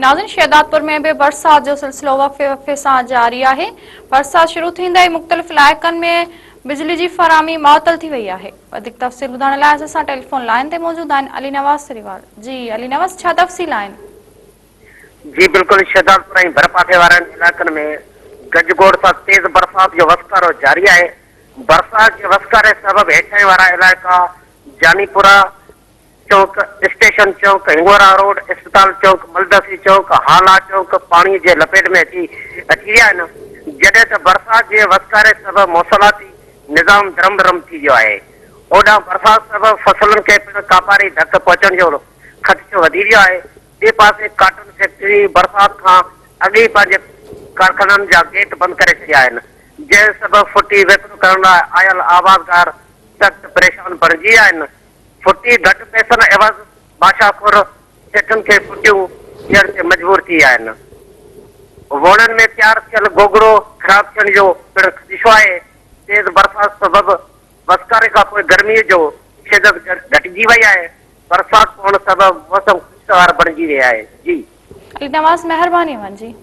ناظرين شهدادپور ۾ به برسات جو سلسلو وقفي وقفي سان جاري آهي، برسات شروع ٿيندي ئي مختلف علائقن ۾ بجلي جي فراهمي معطل ٿي وئي آهي، وڌيڪ تفصيل ٻڌائڻ لاء اسان سان ٽيليفون لائين تي موجود آهن علي نواز سريوال، جي علي نواز ڇا تفصيل آهن؟ جي بلڪل شهدادپور ۽ ڀرپاسي وارن علائقن ۾ گجگوڙ سان تيز برسات جو وسڪارو جاري آهي، برسات جي وسڪاري سبب هيٺاهين وارا علائقا جانيپورا، چونڪ، اسٽيشن چونڪ، هنگورا روڊ، اسپتال چونڪ، ملدسي چونڪ، هالا چونڪ پاڻي جي لپيٽ ۾ اچي اچي ويا آهن، جڏهن ته برسات جي وسڪاري سبب موصلاتي نظام درهم برهم ٿي ويو آهي. هوڏانهن برسات سبب فصلن کي پڻ ڪاپاري ڌڪ پهچڻ جو خدشو وڌي ويو آهي. ٻئي پاسي ڪاٽن فيڪٽري برسات کان اڳ ئي پنهنجي ڪارخانن جا گيٽ بند ڪري ڇڏيا آهن، جنهن سبب ڦٽي وڪرو ڪرڻ لاء آيل آبادگار سخت پريشان بڻجي ويا آهن. ڦٽي گهٽ پئسن عيوض بادشاهه خور سيٺن کي ڦٽيون ڏيڻ تي مجبور ٿي ويا آهن. ووڻن ۾ تيار ٿيل گوگڙو خراب ٿيڻ جو پڻ خدشو آهي. تيز برسات سبب وسڪاري کانپوء گرمي جو شدت گهٽجي وئي آهي. برسات پوڻ سبب موسم خوشگوار بڻجي وئي آهي. جي. علي نواز مهرباني اوهان جي.